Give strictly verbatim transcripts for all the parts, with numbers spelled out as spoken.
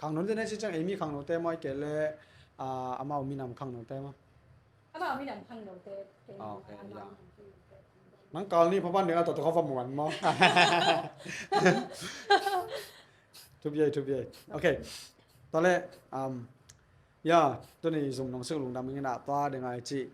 Khangno te na ci ciang ei mi khangno te maw, ahih kei leh amau minam khangno te maw? Amau minam khangno te. Ah, ok, ya. Nang kal ni phapan ding a, tua tua kha va muan maw? Thupi ei, thupi ei. Ok. Tua leh, um, ya, tuni zum nong sik lungdam ing in ah, tua ding a i cih,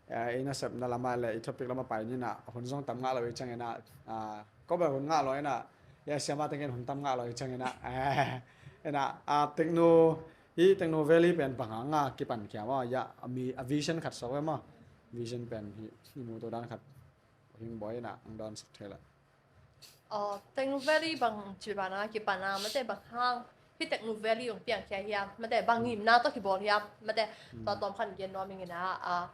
eh, i nasepna lam ah leh i topic lam ah pai ni in ah, hun zong tam ngah lo i ciang in ah, ah, ko bel hun ngah lo in ah, ya, siamah teng in hun tam ngah lo i ciang in ah, eh, in ah, ah, Techno, hih Techno Valley pen bang hang a kipan khia maw, ya, a mi, a vision khat suak ve maw, vision pen hih, i muh to dan khat, Hing Bawi in ah, ang dan sak thei leh. Aw, Techno Valley bang ci banah kipan a, mate bang hang hih Techno Valley hong piang khia hiam, mate bang ngimna tawh kibawl hiam, mate tua tawm khat gen nuam ing in ah, ah,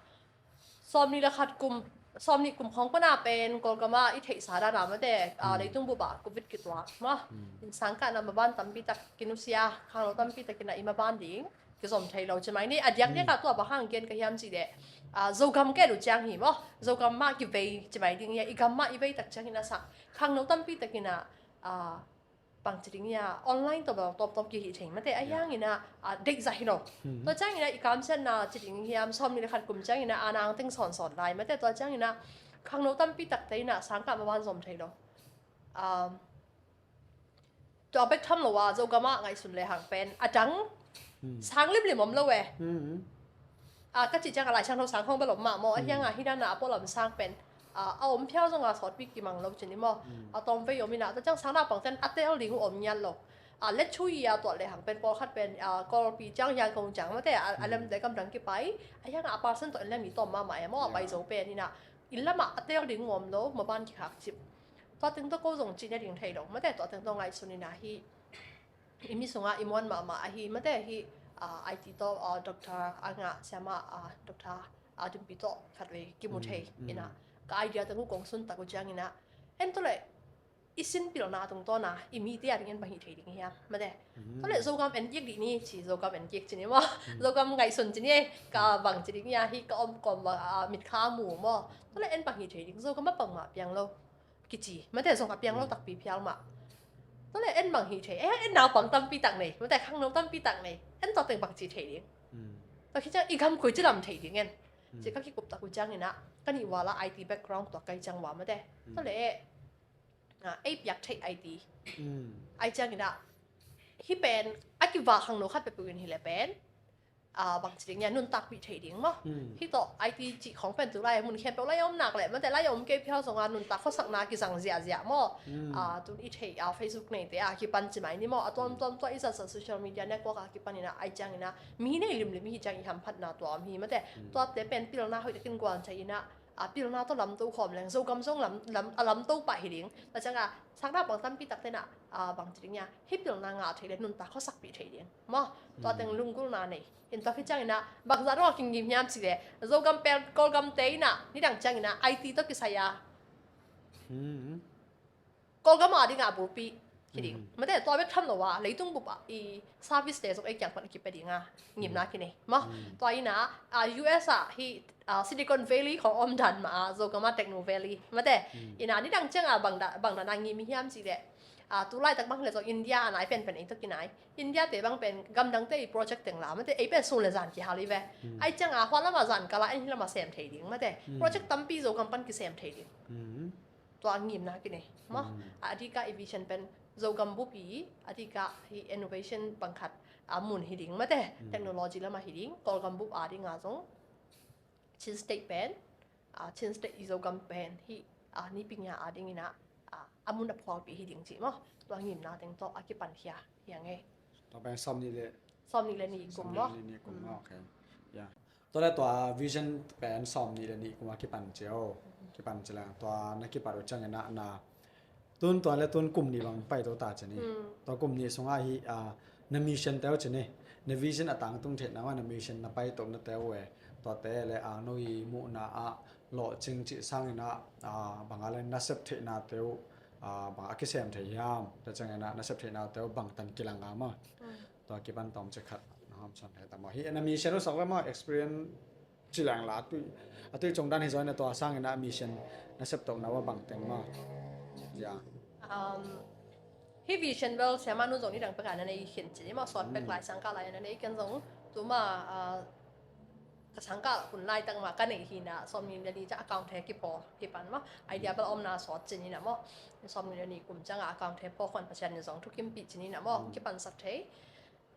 sawmnih le khat kum, sawmnih kum khawng pan a pen Kawlgam ah i theihsa dan a, mate, ah, leitung bup ah Covid kituak maw. In sangkahna maban tampi tak kinusia, khangno tampi tak in ah i maban ding kizom thei lo ci mai ni. A diakdiak ah tua bang hang gen ka hiam cih leh, ah, Zogam ka et uh ciang hi maw, Zogam mah kivei ci mai ding hi a, i gam mah i vei tak ciang in ah sang, khangno tampi tak in ah, ah, bang ci ding hi a, online tawh bel tawmtawm kihih thei, mate, a hiang in ah, ah, deih zah hi lo. Tua ciang in ah i kamsiatna ci ding hiam, sawmnih le khat kum ciang in ah a nang teng sawnsawn lai, mate, tua ciang in ah khangno tampi takte in ah sangkah maban zom thei lo. Um, tua bek tham lo a, Zogam ah ngaihsun le hang pen a dang sang limlim om lo e. A, ka cih ciang a Lai Siangtho sang khawng bel om mah maw, a hiang a hih dan a a pualam sang pen, a, a om phial zong a sawtpi kimang lo ci ni maw. A tawmvei om in ah, tua ciang sang naupangte'n a teel ding uh om ngiat lo. A, letchui a tuat le hang pen pawlkhat pen, a, Kawlpi ciang, Yangon ciang, mate, a, a lemte gamdang kipai, a hiang a a percent tawh en le mi tawm mahmah e maw, a pai zo pen in ah, inn lam ah a teel ding uh om lo, maban kikhak cip. Tua teng tawh ko zong cih na ding thei lo, mate, tua teng tawh ngaihsun in ah hih i mi sungah i muan mahmah ahi, mate, hih, ah, I T tawh, ah, doctor a ngah siamah, ah, doctor, ah, Dimpi tawh khatvei kimu thei in ah, ka idea teng uh kong sun tak uh ciang in ah, en tua leh i sin pilna tungtawn a i mite a ding en bang hih thei ding hiam, mate. Tua leh Zogam en kik dih ni ci, Zogam en kik ci ni maw. Zogam ngaihsun ci ni, ka bang ci ding hia, hih ka om kawm, ah, mitkha mu maw. Tua leh en bang hih thei ding, Zogam ah bangmah piang lo kici, mate, zong a piang lo takpi phial mah. Tua leh en bang hih thei, eh, en naupang tampi tak nei, mate, khangno tampi tak nei, en tua teng bang ci thei ding. Tua khit ciang i gam koi ci lam thei ding en. Ci ka kikup tak uh ciang in ah, ka nih val a I T background tua ka hi ciang ua, mate. Tua leh, ah, ei piak theih I T. Ahi ciang in ah, hih pen a kivak khangno khat peuhpeuh in hi leh pen, ah, bang ci ding hia, nuntakpih thei ding maw. Hih tawh I T cih khawng pen tu lai mun khempeuh lai a om nak leh, mate, lai a om kei phial zong a nuntak khuasakna kizang ziahziah maw. Ah, tun i theih, ah, Facebook neite a kipan ci mai ni maw. A tuamtuam tua i zatzat social media network a kipan in ah, ahi ciang in ah, mi nei limlim i hih ciang i hamphatna tua om hi, mate. Tuate pen pilna hoih takin guan thei in ah, a, pilna tawh lamto khawm leng, Zogam zong lam, lam, a lamto pah hi ding. Tua ciang a, sang naupang tampi takte in ah, a, bang ci ding hia, hih pilna ngah thei leh nuntak khuasakpih thei ding maw. Tua teng lunggulhna nei. In tua khit ciang in ah, bangzah dong a kingim hiam cih leh, Zogam pen Kawlgamte in ah, nidang ciang in ah I T tawh kisai a, Kawlgam a ding a bulpi hi ding. Mate, tua bek tham lo a, leitung bup a i service te zong ei kiang pan a kipia ding a ngimna kinei maw. Tua in ah, a, U S a hih, a, Silicon Valley khawng om dan mah a, Zogam a Techno Valley, mate. In ah, nidang ciang a bang dan, bang dan a ngim hiam cih leh, a, tu laitak bang leh zong India a nai penpen ei tawh kinai. India te bang pen gamdangte i project teng la, mate, ei pen sun le zan kihal hi ve. Ahi ciang a, hua lam a zan kal a, en hih lam a sem thei ding, mate. Project tampi Zogam pan kisem thei ding. Tua ngimna kinei maw. A dik a i vision pen Zogam bup i, a dik a hih innovation bang khat a mun hi ding, mate. Technology lam a hi ding, Kawlgam bup a ding a zong Chin State pen, a, Chin State i Zogam pen hih, a, nipinga a ding in ah, a, a mun a phualpih hi ding cih maw. Tua ngimna teng tawh a kipan khia hi ing ei. Tua pen sawmnih le, sawmnih le nih kum maw. Sawmnih le nih kum maw, ok. Ya. Tua leh tua vision pen sawmnih le nih kum a kipan ci o. Kipan ci leng tua na kipat uh ciang in ah na, tun tua leh tun kum nih bang pai to ta ci ni. Tua kum nih sungah hih, a, na mission te uh ci ni, na vision a tangtung theihna mah, na mission na paitona te uh e. Tuate leh, a, no i muhna ah lawhcing cih sang in ah, a, bang a leh na sep theihna te uh, a, bang a kisem thei hiam, tua ciang in ah na sep theihna te uh bang tan kilang a maw. Tua kipan tawm ci khat na hawm sawn thei ta maw. Hih na mission uh sak ve maw, experience ci leng la, a tui, a tui cong dan hi zaw in ah, tua sang in ah mission na sep tohna uh a bang teng maw. Ya. Um, Hih vision bel siamah nu zong nidang pek a na nei khin ci ni maw, suan pek lai sangkah lai a na nei, ken zong tuma, ah, ka sangkah hun laitak mah ka neih hi na, sawmnih le nih ciang account he kiphawl hi pan maw, idea bel omna sawt ci ni na maw. Sawmnih le nih kum ciangah account he phawl khuan Pasian in zong thukimpih ci ni na maw, kipansak thei.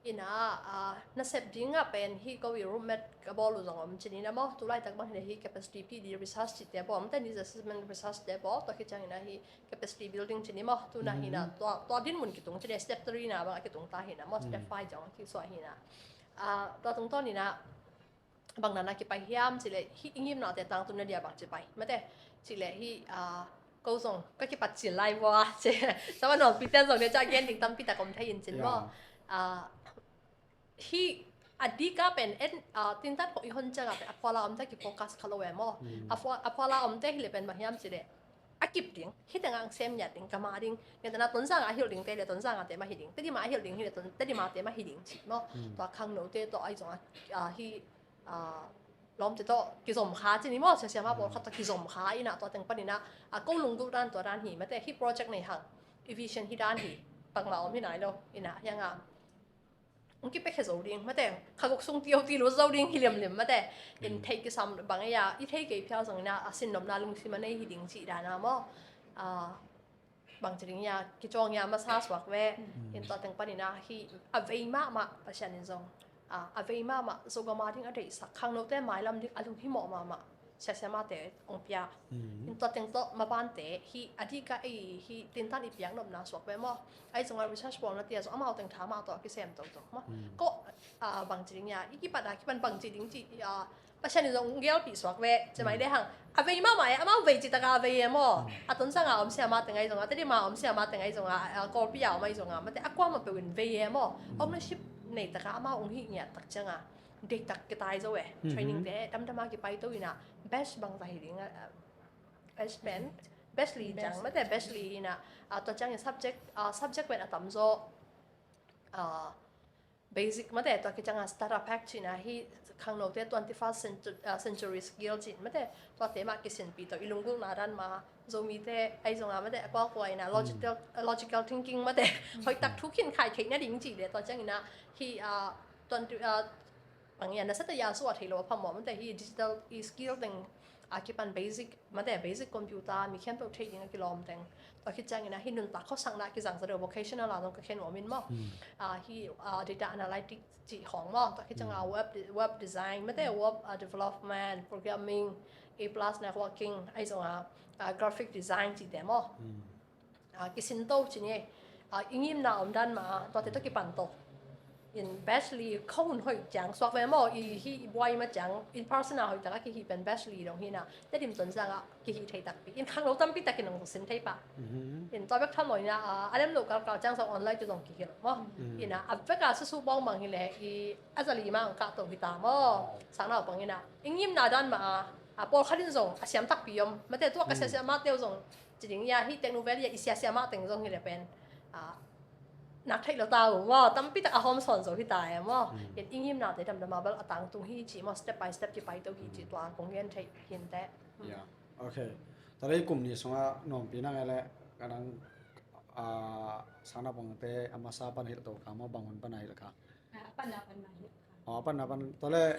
Ina, ah, nasep dingah pen hih ko i room mate ka bawl uh zong om ci ni na maw. Tu laitak bang hi le hih capacity P D research cihte bawl, mate needs assessment research te bawl, tua khit ciangin ah hih capacity building ci ni maw. Tu na hi na, tua, tua dinmun kitung ci le step three na bang a kitung ta hi na maw, step five zong a kisuah hi na. Ah, tua tungtawn ina, bang na na kipai hiam cih leh, hih i ngimnate tangtun na dia bang ci pai. Mate, cih leh hih, ah, ko zong ka kipat cil lai vua, ci. Sama nawlpite zong dia ca gen ding tampi tak om thei in cin maw. Ah, hih a dika pen en, ah, tintan ko i hon cianga pen a phuala omte ki focus kha lo e maw. A phua-, a phuala omte hi le pen bang hiam cih leh, a kip ding, hih tengah ang sem ngiat ding, ka ma ding. Ngetana Tonzang a hilh dingte le Tonzang a te mah hi ding. Tedim a hilh ding hi le Ton-, Tedim a te mah hi ding ci maw. Tua khangnote tawh ahi zong a, ah, hih, ah, lawmte tawh kizom kha ci ni maw. Sia, siamah pawlkhat tawh kizom kha ina, tua teng pan ina, ah, ko lunggulh dan tua dan hi, mate, hih project nei hang, i vision hi dan hi, bangmah om hi nai lo ina, hianga hong kipiakhia zo ding, mate, kha guk sung ti o ti lut zo ding hi liamliam, mate. In thei kisam bang ei a, i thei kei phial zong ina, a sinnopna lungsim a nei hi ding cih dana maw. Ah, bang ci ding ia, kicawng ia masa suak ve. In tua teng pan ina hih a vei mahmah Pasian in zong, ah, a vei mahmah Zogam a ding a deihsak, khangnote mailam ding a lunghimawh mahmah sia, siamate hong pia. In tua teng tawh mabante hih a dika ei hih tintan i piak nopna suak ve maw. Ahi zongah research bawlna tia zong amau teng tha mah tawh a kisem toto maw. Ko, ah, bang ci ding ia, i kipat a kipan bang ci ding ci, ah, Pasian in zong gelpih suak ve, ci mai le hang. A vei mahmah e, amau vei citaka a vei e maw. A Tonzang a om siamah teng ahi zongah, Tedim a om siamah teng ahi zongah, ah, Kawlpi a om ahi zongah, mate, a kuamah peuh in vei e maw. Ownership nei taka amau hong hih ngiat tak cianga deihtak kitai zo e. Training te damdam a kipai to ina, batch bangzah hi ding a, ah, batch pen, batch li ciang, mate, batch li ina, ah, tua ciangin subject, ah, subject pen a tamzaw, ah, basic, mate, tua khit cianga starter pack cihna hih khangnote twenty-first centu-, ah, century skill cih, mate, tuate mah kisinpih to, i lunggulhna dan mah, Zomite ahi zongah, mate, a kuakua ina logical, logical thinking, mate, hoihtak thu khin khai theih nading cih le, tua ciangina hih, ah, twenty, ah, bang ia, nasep ta ia suah thei lo a phamawh, mate, hih digital i skill teng a kipan basic, mate, basic computer mi khempeuh theih ding a kilawm teng. Tua khit ciangina hih nuntak khuasakna kizangza deuh vocational a zong ka khen uh om in maw. Ah, hih, ah, data analytics cih khawng maw. Tua khit cianga web de-, web design, mate, web, ah, development, programming, A plus networking, ahi zonga, ah, graphic design cihte maw. Ah, kisin to ci ni, ah, i ngimna om dan mah, ah, tuate tawh kipan to. In batch li kho hun hoih ciang suak ve maw, i hih i buai mah ciang, in person a hoih taka kihih pen batch li dong hi na, Tedim Tonzang ah kihih thei takpi. In khangno tampi takin hong sin thei pah. In tua bek tham lo ina, ah, a lem lo kalkal ciang zong online tawh zong kihilh maw. Ina, a bek a susu bawng bang hi leh, i a zali mah hong kah to hi ta maw. Sang nau bang ina, i ngimna dan mah, ah, pawlkhat in zong a siam takpi om. Mate, tua ka siasia mah teu zong, ci ding ia, hih Techno Valley ah i siasia mah teng zong hi le pen, ah, nak theih lo ta uh maw, tampi tak a hawm sawn zo hi ta e maw. In i ngimnate damdam a bel a tangtung hi ci maw, step by step kipai to hi ci, tua kong gen theih hi inteh. Ya, ok. Tua leh kum ni sungah nuampi nang e le, ka nang, ah, sang na bangte a masa pan hilh to ka maw, bang hun pan a hilh ka? Ah, a pan a pan a hilh ka. Oh, a pan a pan. Tua leh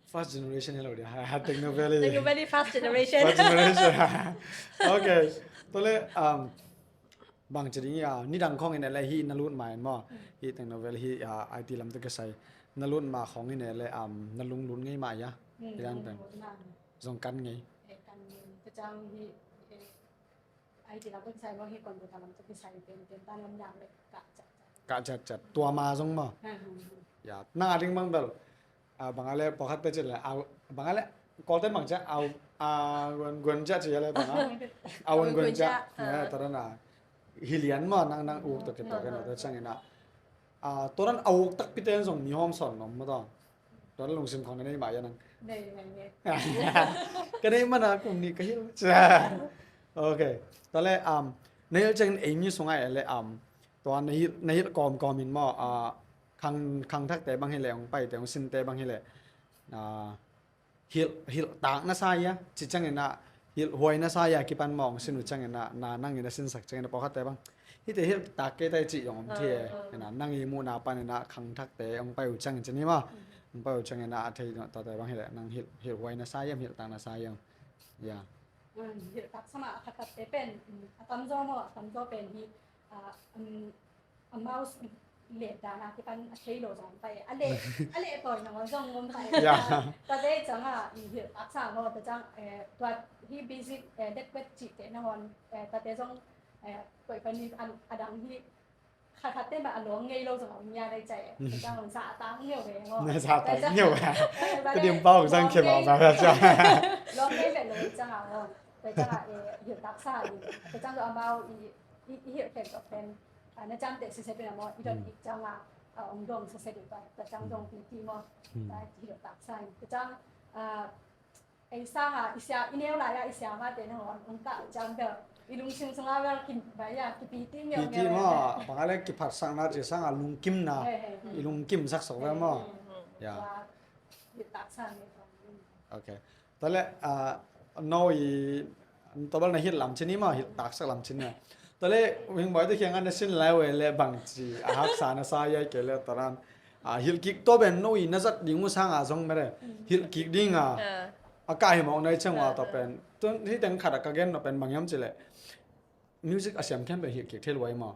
First generation hi lo dia. Techno Valley. Techno Valley first generation. First generation. Ok. Tua leh, um, bang ci ding ia, nidang khawng in e le hih na lut ma in maw. Hih Techno Valley hih, ah, I T lam tawh kisai. Na lut ma khawng in e le, um, na lunglut ngei mah ia. Hih dan pen. Zong kan ngei. Eh, kan ngei. Ka ciang hih, eh, I T lam tawh kisai maw, hih computer lam tawh kisai pen, pen tan lam niang le kah ciatciat. Kah ciatciat. Tua ma zong maw. Ya, nang a ding bang bel. Ah, bang a le pawlkhatte ci le, ah, bang a le, Kawlten bang cia, ah, ah, guan, guan cia ci le bang a. Ah, guan, guan cia. Ya, tua dan a. Hi lian maw, nang, nang uk tawh kipawl ken tua ciangin a. Ah, tua dan a uk takpite zong mi hawm sawn nuam maw tua. Tua dan lungsim khawng na nei mah ia nang. Nei, nei, nei. Ka nei mana kum ni ka hilh. Ok. Tua leh, um, na hilh ciangin ei mi sungah e le, um, tua na hilh, na hilh kawmkawm in maw, ah, khang, khangthakte bang hi le hong paite hong sinte bang hi le, ah, hilh, hilh tak na sa ia, ci ciangin a, hilh huai na sa ia, kipan maw hong sin uh ciangin a, na nangin a sinsak ciangin a, pawlkhatte bang, Hihte hilh tak kei ta hi cih zong om thei e. Ina, nang i muhna pan ina khangthakte hong pai uh ciangin ci ni maw? Hong pai uh ciangin a thei tate bang hileh nang hilh, hilh huai na sa hiam, hilh tak na sa hiam? Ya. Hilh tak sa mah a khatkhate pen a tamzaw maw, a tamzaw pen hi, amau let dan a kipan a thei lo zong pai. A leh, a leh tawi nangawn zong om pai. Tate ciangah i hilh tak sa maw, tua ciang tua hi basic, eh, dek bet cihte nangawn, tate zong koih panin a dang hi. Khatkhatte mah a lawng ngei lo zong a um ngiat ai cai. Tua ciang zahtak ngeu ve maw. Zahtak ngeu ve. Ka dim pau zang khe mah zah cia. Lawng ngei ve lo ciang a maw. Tua ciang a hilh tak sa hi. Tua ciang zong amau i, i hilh khen tok pen na ciamteh sese pen a maw, i dot ik ciang a ong dong sese ding tua ciang zong piti maw. Tua hilh tak sa hi. Tua ciang ei sanga i sia, i neu lai-a i sia mate nangawn ong kah ciang bel i lungsim sunga bel kin bai a kipiti ngeu ngeu. Piti maw, bang a le kiphatsakna ci sanga lungkimna i lungkimsak sok bel maw. Ya. Hilh tak sa ni. Ok. Tua le no i tua bel na hilh lam ci ni maw, hilh taksak lam ci ni. Tua le Hing Bawi te kiangah na sin lai uh e le bangci a haksa na sa hiai kei le tua dan. Hilh kik tua pen no i na zat ding uh sanga zong mete hilh kik dinga a kah hi mawk nai ciang ua tua pen. Tun hi teng khat a ka gen no pen bang hiam ci le music a siam khempeuh hilh kik thei lua hi maw.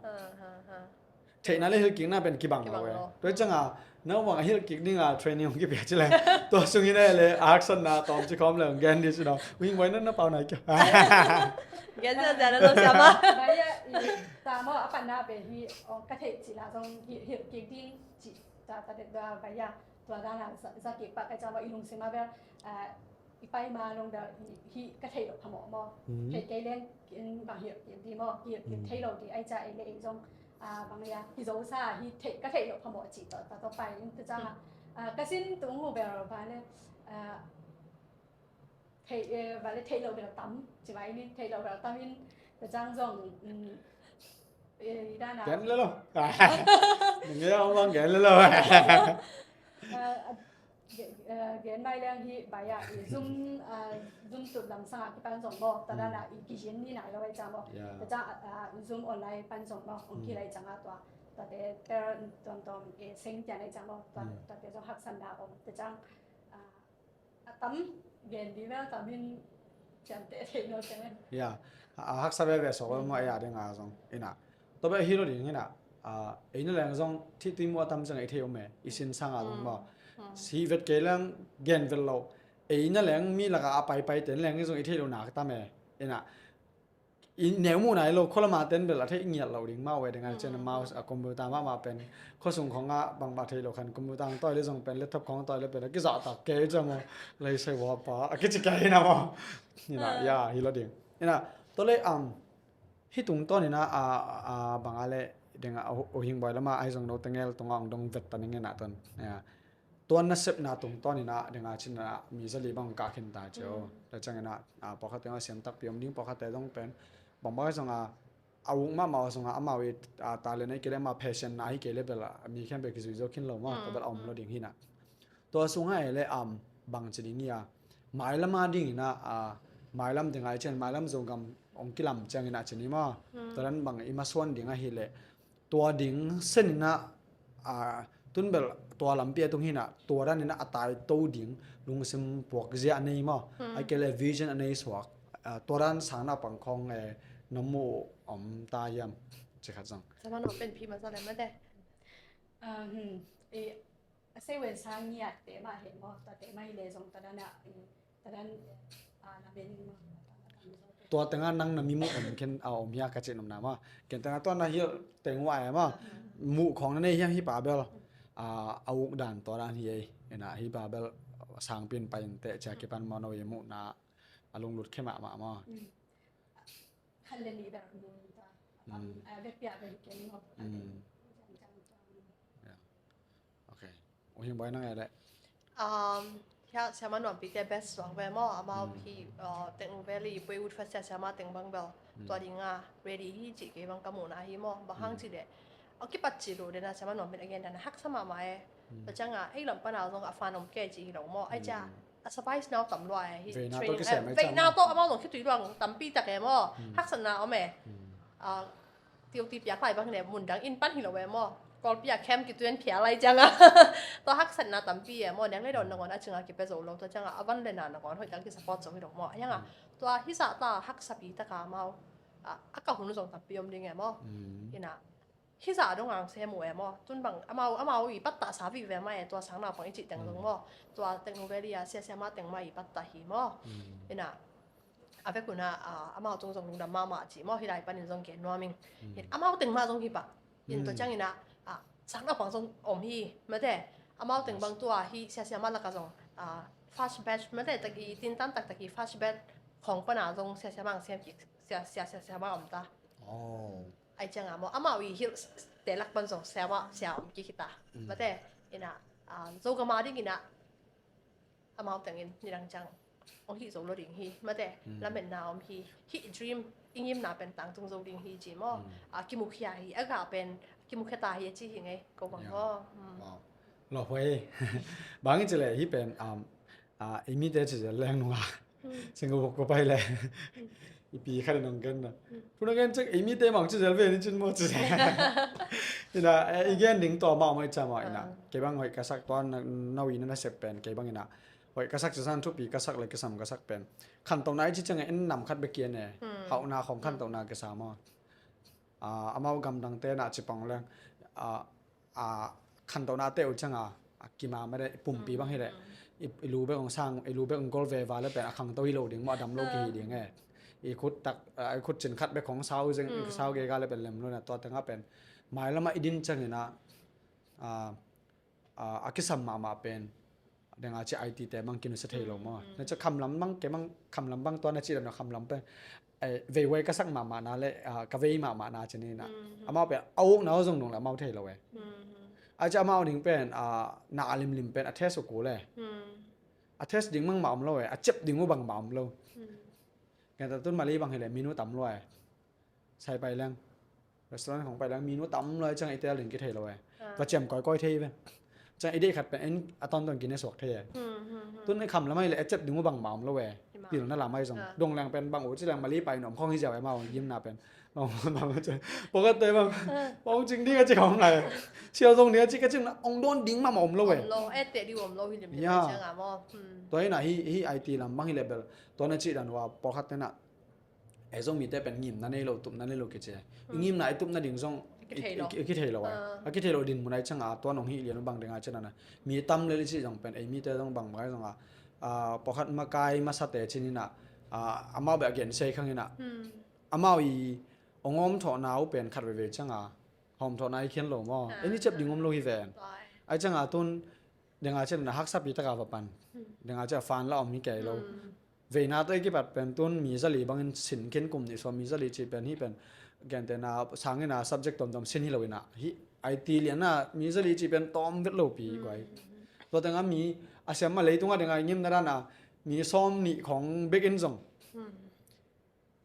Theihna le hilh kikna pen kibang lo e. Tua cianga no bang a hilh kik dinga training hong kipia ci le tua sung hi na le a haksatna tawm ci khawm le hong gen di ci no. Hing Bawi na na pau nai kia. Gen zia zia na lo siam a. Bai a i ta maw a panna be hi ong ka theih ci la zong hilh kik ding ci ta ta dek da bai a tua dana za kik pak ka ciang maw i lungsim a bel i pai ma long da hi ka theih lo phamawh maw. Theih kei leng bang hilh kik di maw, hilh kik thei lo di ai cia ei le ei zong bang lia hi zo sa hi theih ka theih lo phamawh ci tawh ta tawh pai in ta cianga ka sin tung hu bel ba le theih ba le theih lo bel tam ci ba in theih lo bel tam in ta ciang zong i dana gen le lo. Nge ong bang gen le lo. Gen mai leng hi bai a i Zoom, Zoom tut lam sanga kipan zong maw, ta dana i kizin ni nai lo ai ca maw. Ta ca Zoom online pan zong maw, ong kilai canga tua tate per tuamtuam e seng kian ai ca maw, tate zong haksatna om ta cang a tam gen di vel tam hin ciamteh thei lo cang. Ya, a haksa veve sok lo maw, ei a dinga zong ina. Tua bek hi lo ding ina, ei na leng zong thih tui muh a tam ciang i thei om e, i sin sanga zong maw. Si vet kei leng gen vet lo, ei na leng mi laka a paipai ten leng zong i thei lo nak tam e, ina. I neu muh nai lo, khualama ten bel a thei ngiat lo ding maw, we ding a cian a mouse a computer mahmah pen khuasung khong a bangbang thei lo khan computer hong tawi le zong pen laptop khong tawi le pen a kizahtak kei ciang maw, lei sei vua pa a kici kei ina maw. Ina, ya, hi lo ding. Ina, tua le, um, Hih tungtawn ina a, a, bang a le ding a, uh, uh, Hing Bawi lama ahi zong no tengel tunga ong dong vet ta ning ina ton. Ya. Tuan nasepna tungtawn ina ding a cin a mi zali bang ka khin ta cio. Ta ciang ina, a, pawlkhat teng a siam takpi om ding pawlkhat te dong pen. Bang bang zong a, a uk mahmah zong a, amau i, a, talent a hi kei le amau passion na hi kei le bel a, mi khempeuh kizui zo khin lo maw, tua bel a om lo ding hi na. Tua sungah ei le, um, bang ci ding hi a, mailam a ding ina, a, mailam ding a i cian, mailam Zogam ong kilam ciang ina ci ni maw. Tua dan bang i masuan ding a hi le, tua ding sen ina, a, tun bel tua lampi a tung hi na, tua dan ina a tai to ding, lungsim puak zia a nei maw. Ai kei le vision a nei suak, a, tua dan sang na pang khong, eh, na mu om ta hiam, ci khat zong. Sama no pen phi ma sa le ma te. A, hmm. I, a sei wen sa ngiat te mah he maw, tua te mah hi le zong tua dan a, tua dan, a, na men maw. Tua tengah nang na mi muh om khen a om hia ka cih nopna maw. Ken tengah tua na hilh teng uh a maw. Muh khong na nei hiam hi pa bel. A, a uk dan tua dan hi ei. Ina hi pa bel sangpi in pai in teh cia kipan maw no i muhna a lunglut khe mahmah maw. Khan le nih ber mun ta. Am, a, bek piah ber keng maw. Ya. Ok. Uh Hing Bawi nang e le. Um, hia siama nuampi te best suak ve maw. Amau hi, uh, Teku Valley Puiwood Fest sia siama teng bang bel. Tua ding a ready hi ci kei bang ka muhna hi maw. Bang hang ci le. A kipat ci lo dena siama nuampi again dana haksa mahmah e. Ta ciang a, ei lam pana zong a fan om kei ci hi lo maw. Ai cia. A surprise nau tam lua e, hi veina tawh kisem e, veina tawh amau zong khitui luang tampi tak e maw. Haksatna om e. A, Tiuti piak lai bang hi le mun dang in pan hi lo e maw. Kawlpi a camp kituian phial lai cianga tua haksatna tampi e maw, neng le dawn nangawn a cinga kipia zo lo, tua cianga a van le na nangawn hoih tak kisupport zo hi lo maw. A hianga tua hizah ta haksapi taka amau a, a ka hun zong tampi om ding e maw. Ina hizah dong ang sem uh e maw. Tun bang amau, amau i pattah sa vih ve mah e, tua sang naupang i cih teng zong maw, tua Tekno Valley a siasia mah teng mah i pattah hi maw. Ina a vek una, ah, amau tung zong lungdam mahmah cih maw, hi lai panin zong gen nuam ing. Amau teng mah zong hi pah. In tua ciangin ah, ah, sang naupang zong om hi mate. Amau teng bang tua hi siasia mah laka zong, ah, first batch mate, taki tintan taktaki first batch khong pana zong siasia mah ang sem kik, sia, sia, siasia mah om ta. Ai cianga maw, amau i hilh te lak pan zong sia mah sia om kik hi ta. Mate, ina, ah, Zogama dingina amau tengin nidang ciang ong hih zo lo ding hi mate. Lametna om hi, hih dream i ngimna pen tangtung zo ding hi ci maw. A kimukhia hi, a gah pen kimukhia ta hi a ci hi ngei ko bang maw. Lawhuai. Bang i ci le hi pen, um, a, i mite ci zel leng nunga Singapore ko pai le ipi khat in ong gen na. Puna gen cek, ei mite mang ci zel ve ni cin maw ci zel. Ina, eh, i gen ding tua mah mah i ca mah ina. Kei bang hoih ka sak tua na, na wi na na sep pen, kei bang ina. Hoih ka sak ci san thupi ka sak le kisam ka sak pen. Khantohna i ci ciang en nam khat bek kian e. Hauhna khong khantohna kisa maw. Ah, amau gamdang te na ci pang leng. Ah, a khantohna te uh cianga, a kima made, pumpi bang hi le. I, i lu bek ong sang, i lu bek ong gol veva le pen a khangto hi lo ding maw, a dam lo ki hi ding e. I khut tak, a, i khut cin khat bek khong sau zeng, i sau gega le pen lem lo na, tua tenga pen. Mai lama i din ciangina, a, a, a kisam mahmah pen. Denga ci I T te mang kinusia thei lo maw. Na ci khamlam mang, ke mang khamlam bang tua na ci dan khamlam pen. Eh, veihuai ka sak mahmahna le, ah, ka vei mahmahna ci ni na. Amau pen a ukna uh zong nung le amau thei lo e. A ci amau ding pen, ah, na a limlim pen a test uh kul e. A test ding mang mah om lo e, a cep ding uh bang mah om lo. Genta tun Mali bang hi le minu tam lo e. Sai pai leng. Restaurant khong pai leng minu tam lo e, ciang i tel ding kithei lo e. Va ciam kawikawi thei ve. Ciang i deih khat pen en a tawntawn kine suak thei e. Tun i kham lamai le a cep ding uh bang mah om lo e. Pilna lamai zong. Dong leng pen bang uh ci leng Mali pai nuam khong hi ziau e, mau gimna pen. Mau, mau, mau, pawlkhat te bang. Mau cing ding a ci khong lai. Siau zong ding a ci ka cing na ong dawn ding mah mah om lo e. Om lo, et teh ding om lo hi lim lim ciang a maw. Tua hi na hi, hi I T lam bang hi le bel. Tua na ci dan uh a pawlkhat te na. E zong mite pen ngimna nei lo, tupna nei lo kici. I ngimna i tupna ding zong i kithei lo. I kithei lo a. A kithei lo din mun ai cianga tua nong hi lian uh bang ding a ciana na. Mi tam le li ci zong pen ei mite zong bang bang zong a. A, pawlkhat makai masate ci ni na. A, amau beh a gen sei khang ina. Amau i ong om thawhna uh pen khat veve cianga. Hom thawhna i khian lo maw. Ei ni cep ding om lo hi ven. Ai cianga tun Denga cian na haksapi taka va pan. Denga cian fan la om hi kei lo. Veina to i kipat pen tun mi zali bangin sin khin kum ni so mi zali ci pen hi pen. Gente na sangin a subject tomtom sin hi lo ina. Hi I T lian na mi zali ci pen tom vet lo pi guai. Tua tenga mi a siam ma leitunga denga ngim na dana mi som ni khong bekin zong.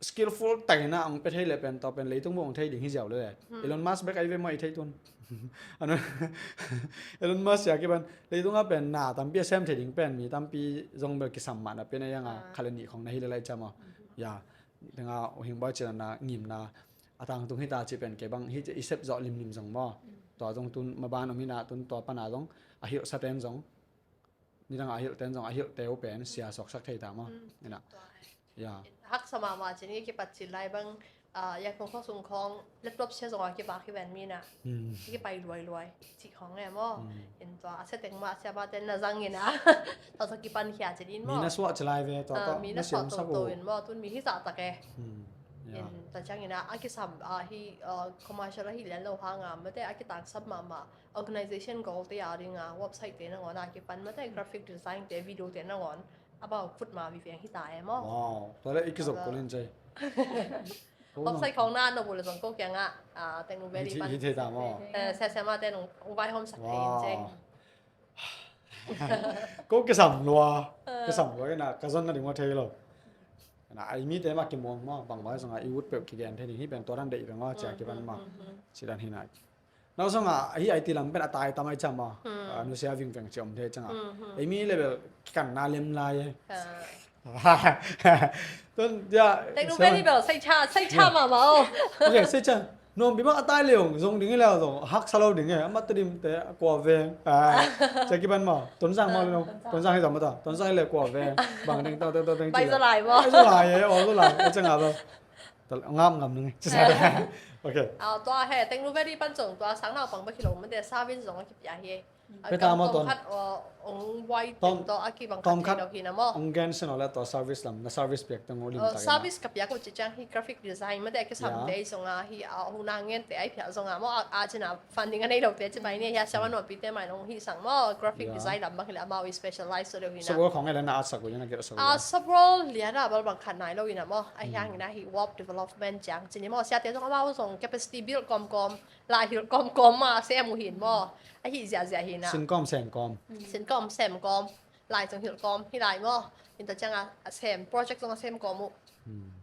Skillful taina ang pe thei le pen to pen leitung bong thei ding hi ziau le. Elon Musk bek ai ve mai thei tun. Ano Elon Musk ya kiban leitunga pen na tampi a sem thei ding pen mi tampi zong bel kisam mana pen a yanga khat le ni khong na hi le lai chama. Ya. Denga u hing bai chena na ngimna a tangtung hi ta ci pen ke bang hi i sep zo limlim zong maw. Tua zong tun maban om hi na tun tua pana zong a hilh saten zong. Nidang a hilhten zong a hilhte uh pen sia suaksak thei ta maw. Ina. Ya. Haksa mahmah cin i kipat cil lai bang, ah, ya kong khosung khong laptop sia zong a kipak hi ven mi na. I kipai luai luai. Ci khong e maw. In tua a sia teng mah sia mah ten na zang ina. Tua tua kipan khia cin in maw. Mi na suah ci lai ve tua tua. Mi na suah toto in maw tun mi hi zah tak e. In tua ciang ina a kisam a hi, ah, commercial a hi lian lo hanga mate a kitangsam mahmah. Organization goal te a dinga website te nangawn a kipan mate graphic design te video te nangawn a bau khut ma vi veng hi ta e maw. Wow, tua le i kizop ko len jai. Website khong na no bul zong ko kianga, ah, Tekno Valley pan. Hi thei ta maw. Eh, sia sia ma te nong vai hom sak thei in jai. Ko kisam lua, kisam lua ina ka zon na ding wa thei lo. Na ai mi te ma kimong ma bang bai zong a i ut pe kigen thei ding hi pen tua dan de i pen wa cia kipan ma. Ci dan hi na. Nau song a hi I T lam pen a tai tam ai cam a. A nusia vingveng ci om thei cang a. Ei mi level kikan na lem lai e. Tun ya. Tekno Valley bel sai cha, sai cha ma ma o. Okay, sai cha. Nuampi bang a tai leng zong ding hi leh zong haksa lo ding e. Amah Tedim te a kua veng. Cia kipan maw? Tonzang maw le no? Tonzang hi zong maw ta? Tonzang hi leh kua veng. Bang ding tau tau tau ding. Bai zalai maw? Bai zalai e, aw zalai. A ciang a bel. Ngam ngam nung e. Ok. Tua he Teknovalley pan zong tua sang naupang bek hi lo, mate service zong a kipia hi. Peta maw, tom khat ong wai tom tawh a kibang khat thei lo hi na maw? Ong gen sin aw le tua service lam, na service piak teng uh lim tak. Service ka piak uh ci ciang hi graphic design, mate a kisam te zong a hi, a huna ngen te ai piak zong a maw, a cina funding a nei lo te ci bai ni hi a, siaman nuampi te mai nong hi sang maw, graphic design lam bang hi le amau i specialize so deuh hi na. Software khong e le na at sak uh na get sak uh. Software lian a bal bang khat nai lo hi na maw, a hiang hi na hi web development ciang ci ni maw, sia te zong amau zong capacity build kawmkawm. Lai hilh kawmkawm ma sem uh hin maw? Ahi ziahziah hi na. Sin kawm sem kawm. Sin kawm sem kawm. Lai zong hilh kawm hi lai maw? Inta ciang a sem project zong a sem kawm uh.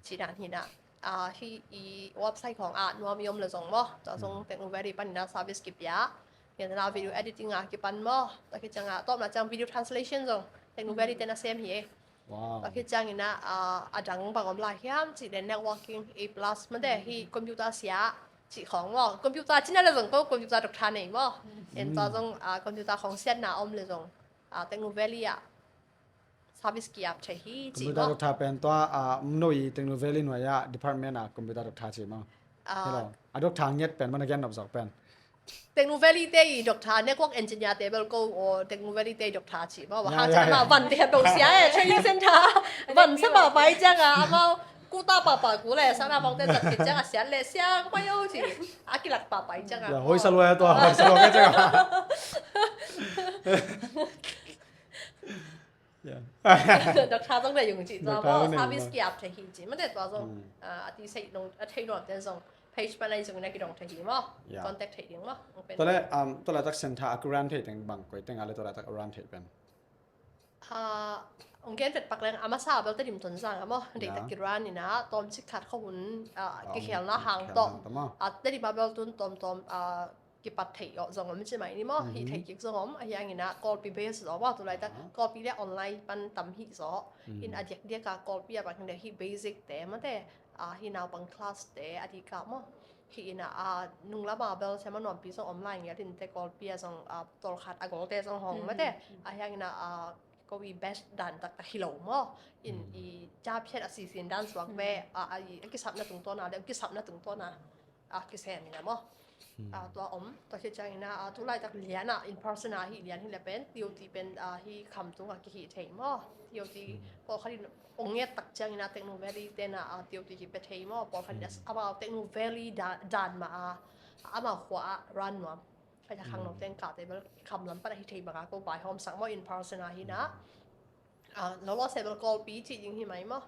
Ci dan hi na. Hi i website khong a nuam i om le zong maw? Tua zong Teknovalley pan hi na service kipia. Hi na video editing a kipan maw? Tua khit ciang a tawpna ciang video translation zong Teknovalley te na sem hi e. Tua khit ciangin ah, a dang bang om lai hiam cih leh networking, A plus, mate hi computer sia cih khawng maw? Computer cina le zong ko computer doctor nei maw? En tua zong computer khawng siatna om le zong Teknovalley ah service kiap thei hi cih maw? Computer doctor pen tua, no i Teknovalley nuai ah department ah computer doctor cih maw? Hello. A doctor ngiat pen maw, na gen nop zawk pen? Teknovalley te i doctor, network engineer te bel ko, o Teknovalley te i doctor cih maw? Hang ciang amau van te a do sia e, training center van sa pahpah ciang a, amau kuta pahpah ku le sana bang te zat khit ciang a siat le siang pai o ci. A kilak pahpah ciang a. Hoisa lua e tua, hoisa lua e ciang a. Doctor zong le yung ci tua maw, service kiap thei hi ci. Mate tua zong a ti sei nong a thei nuam te zong page pan ai zong na kidong thei hi maw? Contact thei ding maw? Tua le, tua laitak center a kirun thei teng bang koi teng a le tua laitak a run thei pen? Ong gen vet pak leng a masa bel Tedim Tonzang a maw? Deihtak kirun ina tawmcik khat khuahun kikhelna hang tawh. Tedim a bel tun tawmtawm kipat theih awh zong om ci mai ni maw? Hih theih kik zong om, ahi hangin ah Kawlpi base zaw maw? Tulaitak Kawlpi le online pan tam hih zaw. In a diakdiak a Kawlpi a bang hing le hih basic te mate, hih naupang class te a dikah maw? Hih in ah nunglam a bel siama nuampi zong om lai ngiat in te Kawlpi a zong tawlkhat a golte zong hong mate. Ahi hangin ah ko i best dan taktak hi lo maw? In i caption a sisin dan suak ve, a kisapna tungtawn a le kisapna tungtawn a a kisem ina maw? Tua om, tua khit ciangin ah tulaitak lian ah in person ah hih lian hi le pen T O T pen hih Khamtung ah kihih thei maw? T O T pawlkhat in ong nget tak ciangin ah Teknovalley ten ah T O T kipia thei maw? Pawlkhat in amau Teknovalley dan mah a amau khua ah run nuam. Ahi a khangno teng kate bel Kham lam pan ahi thei bang a ko vaihawm sak maw, in person ah hi na. Lolo se bel Kawlpi cih ding hi mai maw?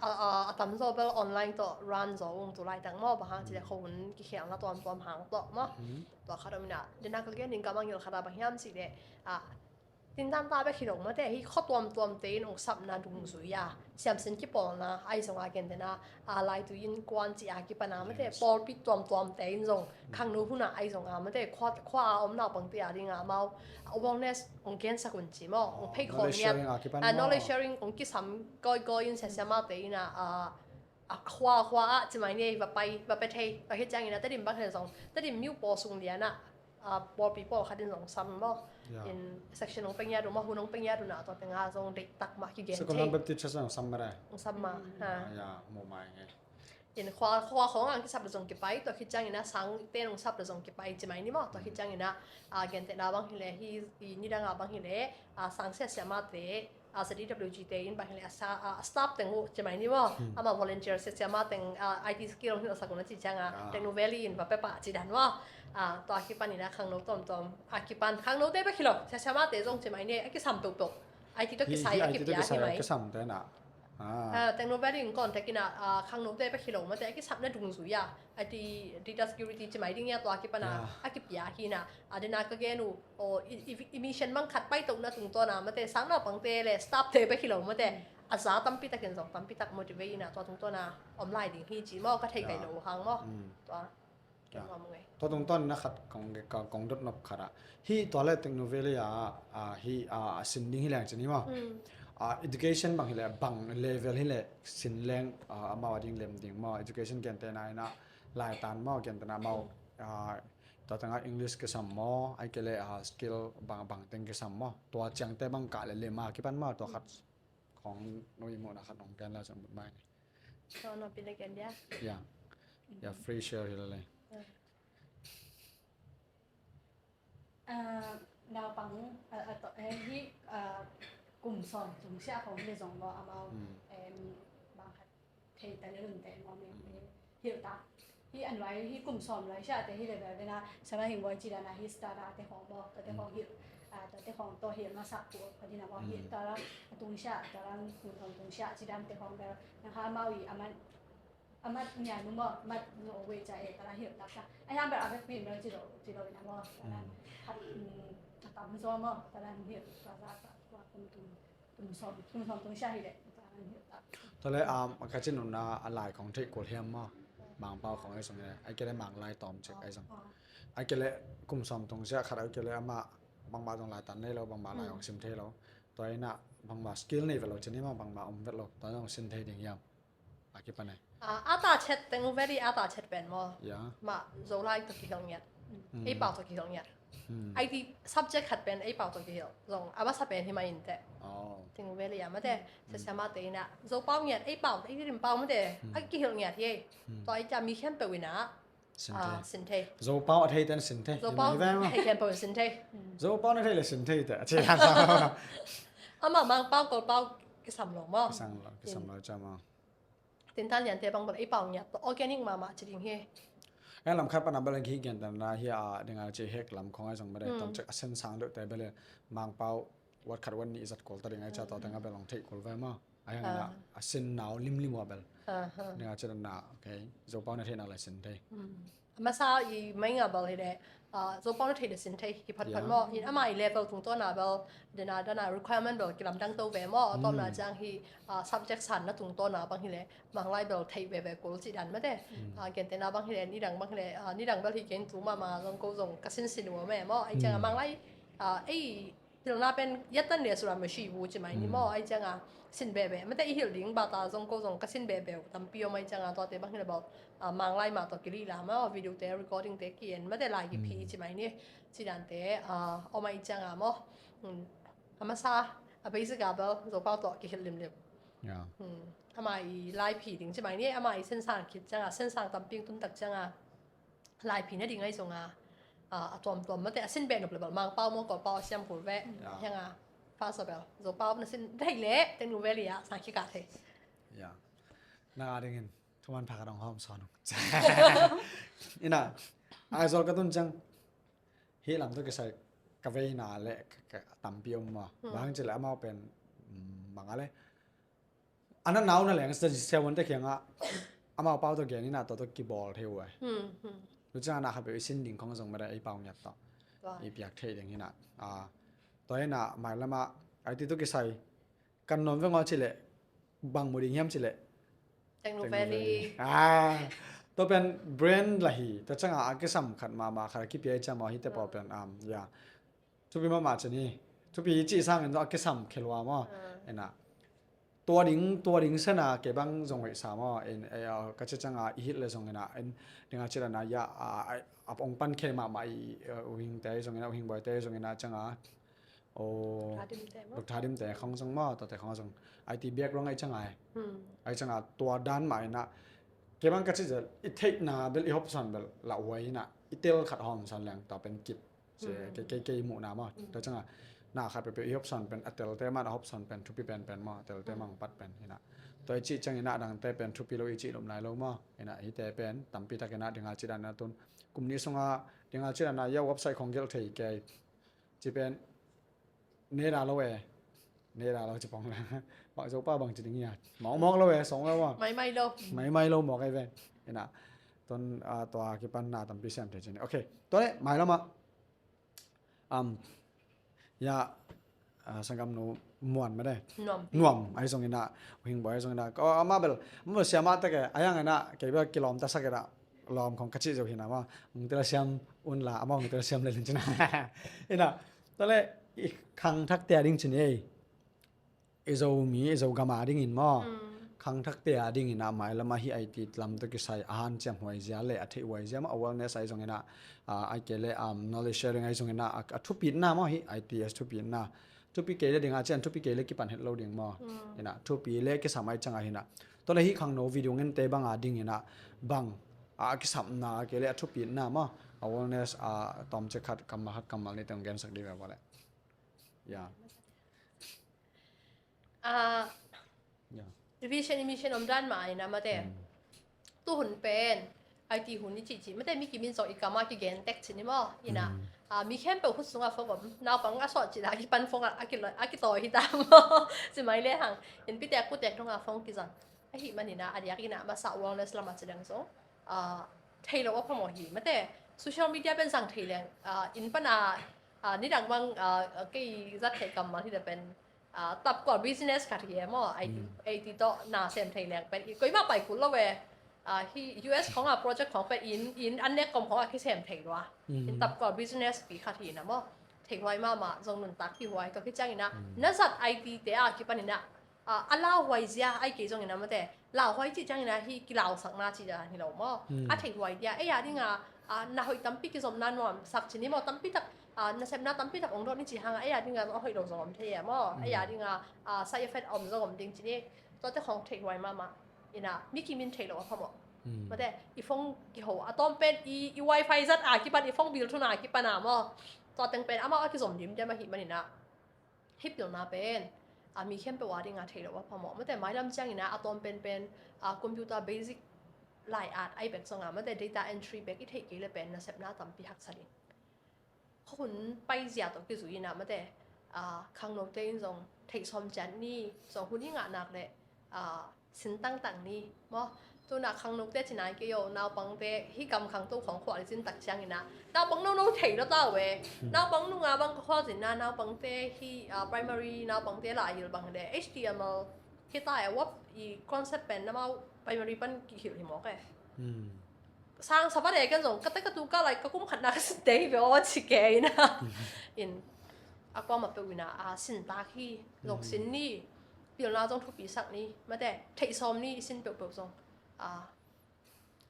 A tamzaw bel online tawh run zaw ung tulaitak maw? Bang hang cih leh khuahun kikhelna tuamtuam hang tawh maw? Tua khat om ina, dena ka gen ding ka mangngilh khat a bang hiam cih leh, tindan ta bek hi lo mate, hih khua tuamtuam te in ong sapna dungzui a siamsin kipawlna ahi zong a gentehna, a laitui innkuan cih a kipan a mate, pawlpi tuamtuam te in zong khangno hun ah ahi zong a mate, khua a om naupang te a ding a amau awareness ong gensak un ci maw? Ong phei khawm ngiat, knowledge sharing ong kisam kawikawi in siasiama te in ah, a khua khua ah ci mai ni, va pai va pia thei. Ahi ciangin ah Tedim bang hi le zong Tedim miu pawl sung lian ah pawlpi pawlkhat in zong sam maw? In section ong pia ngiat uh maw, hun ong pia ngiat uh na tua teng ah zong deihtak mah kigen thei. Baptist Church zong sam mah. Ong sam mah. In khua khua khawng ang kisap le zong kipai, tua khit ciangin ah sang te nong sap le zong kipai ci mai ni maw? Tua khit ciangin ah gentehna bang hi le hih nidang ah bang hi le sang siasiama te Z D W G te in bang hi le a staff teng uh ci mai ni maw? Ama volunteer siasiama teng I T skill hong hilhsak uh na ci ciang a Teknovalley in va pia pah ci dan maw? Tua a kipan in ah khangno tuamtuam a kipan, khangno te bek hi lo, siasiama te zong ci mai ni, a kisam peuhpeuh I T tawh kisai a kipia hi mai. Teknovalley in contact in ah khangno te bek hi lo mate, a kisapna dungzui a I T, data security ci mai ding ia, tua a kipan a a kipia hi na. A dena ka gen uh aw, i mission bang khat paitohna tungtawn a mate, sang naupang te le staff te bek hi lo mate, a za tampi takin zong tampi tak motivate in ah tua tungtawn a om lai ding hi ci maw, ka thei kai lo hang maw? Tua tua tungtawn in ah khat kong dot nop khat ah, hih tua le Teknovalley ah hih a sin ding hi leng ci ni maw? Education bang hi le, bang level hi le sin leng amau a ding lem ding maw? Education gentehna in ah laitan maw, gentehna maw, ah, tua tengah English kisam maw, ahih kei leh, ah, skill bang, bang teng kisam maw, tua ciangte bang kah leh lem a kipan maw, tua khat khong no i muhna khat hong gen la zong mut mai. Tua no pi leh gen dia. Ya. Ya, free share hi leh. Ah, naupang, ah, ah, to, eh, hi, ah, kum sawm tung siah khong hi leh zong maw amau, em, bang khat thei ta leh lun te maw, mi, mi hilh ta. Hi an lai hi kum sawm lai siah te hi leh bel bena sama hing boi ci dan a hi star a te khong maw, ta te khong hilh, ah, ta te khong to hilh masak tu ka dina maw, hilh ta la a tung siah ta la kum sawm tung siah ci dan te khong bel na ha mau i aman Amat nian mu maw, mat nu o wei ca e, ta la hilh tak sa. Ai ham ber a bek pin ber ci lo, ci lo ina maw. Ta la hat, mm, a tam zo maw, ta la hilh tak sa, ta la kum tum, tum som, tum som tum sia hi le, ta la hilh tak. Tua le, um, ka cin nuna a lai khong theih kul hiam maw. Mangpau khong ai zong le, ai kei le Manglai tawm cek ai zong. Ai kei le kum som tung sia khat ai kei le ama bangma zong lai tan nei lo, bangma lai khong sim thei lo. Tua ina bangma skill nei ve lo cin hi maw, bangma om ve lo, tua zong sim thei ding hiam. A kipan e. Ah, a ta chet teng u veli a ta chet pen maw. Ya. Ma Zolai tawh kihilh ngiat. Ei pau tawh kihilh ngiat. I T subject khat pen ei pau tawh kihilh. Zong a masa pen hi ma in te. Oh. Teng u veli a mate. Sia sia mate ina. Zopau ngiat ei pau, ei rim pau mate. A kihilh ngiat hi ei. Tua ei tia mi khempeuh ina. Sin thei. Ah, sin thei. Zopau a thei ten sin thei. Zopau thei khempeuh sin thei. Zopau na thei le sin thei te. A ci han sa. Ama Mangpau Kolpau kisam lo maw. Kisam lo, kisam lo ca maw. Tintan liante bang bel ei pau ngiat tawh organic mahmah ci ding hi. Ai lam khat pana bel hi gen tan la hi a ding a ci hek lam khong ai zong bel tawm cek a sen sang deuh te bel Mangpau wat khat wat nih zat kol ta ding ai ca tawh teng a bel long theih kol ve maw. Ai hang na a sen nau limlim wa bel. Ding a ci dan na, okay. Zopau na theih na la sin thei. A masa i mai nga bel hi le, ah, Zopau na thei le sin thei hi phatphat maw. In ama i level tungtawn a bel dena dana requirement bel kilamdang to ve maw. A tawpna ciang hi, ah, subject sanna tungtawn a bang hi le Manglai bel thei veve kul ci dan mate. Ah, gentehna bang hi le nidang bang hi le, ah, nidang bel hi gen tu mama zong ko zong ka sinsin uh a me maw. Ai ciang a Manglai, ah, ei Hilhna pen yatan le sura me shi bu ci mai ni maw, ai cianga sin bebe mate i hilh ding bata zong ko zong ka sin bebe tampi om ai cianga tuate bang hilh bau, ah, Manglai mah tawh kilih la maw, video te recording te ki-en mate lai kiphi ci mai ni. Ci dante, ah, om ai cianga maw. A masa a basic a bel Zopau tawh kihilh limlim. Ama i lai phi ding ci mai ni, ama i sensang khit cianga, sensang tampi tuntak cianga. Laiphi na ding ai zonga, ah, a tuamtuam mate a sin beh nop le bal Mangpau maw Kolpau a siam kul ve. Hianga fa sa bel Zopau na sin thei le teng nu ve lia sang khika thei. Ya. Na dingin thuman pha ka dong hawm sawn. Ina Aizawl ka tun ciang hi lam tawh kisai ka veina le ka, ka tampi om maw. Bang ci le amau pen, mm, bang a le a na nau na leng sa siavuante kiangah amau pau tawh gen ina tawh tawh kibawl thei uh ai. Tu ciang a na khat peuh i sin ding khong zong mada ei pau ngiat tawh i piak thei ding hina. Tua hina mailamah ai ti tu kisai kan nuam veng aw cileh bang mu ding hiam cileh Teknu Valley. Tua pen brand la hi. Tua ciangah a kisam khat mahmah khat a kipia i ciang maw hite pawl pen am ya. Thupi mahmah cin hi. Thupi i cih sangin a kisam khe lua maw. Ena tua ding, tua ding sena kei bang zong hoih sa maw. In, eh, ka ci cianga i hit le zong ina in dinga ci dana ya a ong pan khe mahmah i, eh, uhingte zong ina, uhingbawite zong ina cianga. Aw, Doctor Dimte maw? Doctor Dimte khong zong maw, tuate khong zong I T background ai cianga ai. Ai cianga tua dan mah ina kei bang ka ci zel i theihna bel i hopsan bel la uai ina i tel khat hawm san leng tua pen kip. Kei, kei, kei muhna maw. Tua cianga na khat peuhpeuh i hopsan pen a telte man a hopsan pen thupi penpen maw, a telte mang pat pen ina. Tua i cih ciang ina dangte pen thupi lo i cih lum lai lo maw. Ina hite pen tampi tak ina dinga ci dan ina tun kum ni sunga dinga ci dan ina ya website khong gelh thei kei. Ci pen neda lo e. Neda lo ci pong la. Bang Zopa bang ci ding ia. Mawk mawk lo e, song lo a. Mai mai lo. Mai mai lo mawk ai ve. Ina ton, ah, tua kipan na tampi siam thei cin. Okay. Tua le mai lo ma. Am ya, ah, sangkam nu muan ma de. Nuam. Nuam ai zong ina. Hing boi ai zong ina. Ko ama bel, ama bel siama te ke. Ayang ina, ke bel kilom ta sak ina. Lawm khong ka cih zo hi na maw. Ong tel siam un la, amah ong tel siam le lin cina. Ina, tale i khang thak tia ding cin ei. I Zomi, i Zogam a dingin maw. khangthakte a dingin ah mailam ah hih I T lam tawh kisai a hanciam huai zia le a theih huai zia maw, awareness ahi zongin ah, ah, ahih kei leh, um, knowledge sharing ahi zongin ah, a, a thupitna maw, hih I T a thupitna. Thupi kei le ding a cian, thupi kei le kipan het lo ding maw. Mm. Ina, thupi le kisam ahi ciang a hi na. Tua le hih khangno video ngente bang a dingin ah bang a kisapna kei le a thupitna maw, awareness a tawmcik khat kammal khat kammal nih teng gensak dih ve vua le. Ya. Ah, ya. Vision i mission om dan mah ina mate. Mm. Tu hun pen I T hun i cihcih mate, mi kimin zong i kam a kigen tek cih ni maw. Ina, mm, ah, mi khempeuh khut sungah phone om, naupang a sawt cih dah a kipan phone a, a kilo-, a kitawi hi ta maw. Ci mai le hang, innpi tek pu tek dong a phone kizang. Ahih manin ah, a diak in ah masa awareness lam a ci dang zong, ah, thei lo a phamawh hi mate. Social media pen zang thei leng, ah, inn pan a, ah, nidang bang, ah, kei zat theih kammal hi ta pen, ah, tapkual business khat hi e maw, I T, mm, I T tawh na sem thei leng pen, i koimah pai kul lo e, ah, hi U S khong a project khong pen inn, inn an nek kom khong a kisem thei lua. Mm. Inn tapkual business pi khat hi na maw. Thei huai mahmah, zong nuntak pi huai, tua khit ciangin ah, mm, na zat I T te a kipan in ah, ah, a lauhuai zia, ahih kei zongin ah mate, lauhuai cih ciangin ah hih kilausakna cih dan hi lo maw. Mm. A theih huai dia, ei a ding a, ah, na hoih tampi kizomna nuamsak ci ni maw, tampi tak, ah, nasepna tampi tak ong dot ni ci hang a, ei a ding a a hoih lo zong om thei e maw. Mm. Ei a ding a, ah, side effect om zong om ding ci ni. Tuate khong theih huai mahmah. Ina, mi kimin thei lo a phamawh. Mm. Mate, i phone kiho a tawm pen, i, i wifi zat a kipan, i phone bill thuna a kipan a maw. Tua teng pen amau a kizom dimdiam ahih manin ah, hih pilna pen, a, mi khempeuh a ding a thei lo a phamawh. Mate, mailam ciangin ah a tawm penpen, a, computer basic lai at ai bek zong a, mate, data entry bek i theih kei le pen nasepna tampi haksa ding. Khuahun paizia tawh kizui in ah, mate, a, khangnote in zong theih sawm ciat ni, zong hun i ngah nak leh, a, sin tangtang ni maw. Tu in ah khangnote ci nai kei o, naupangte hih gam khangto khong khualzin tak ciangin ah, naupang nono thei lo ta uh e. Hmm. Naupang nung a bang ka khualzin ah, naupangte hih, a, primary naupangte la a hilh bang hi le, H T M L hi ta e, web i concept pen amau primary pan kihilh hi mawk e. Hmm. Sang sapa de ken zong, ka te ka tu ka lai ka kum khatna ka sin te hi ve aw ci kei in ah. In, a kuamah peuh in ah, a, sin tak hi, zong sin ni, pilna zong thupisak ni, mate, theih sawm ni, i sin peuhpeuh zong. A,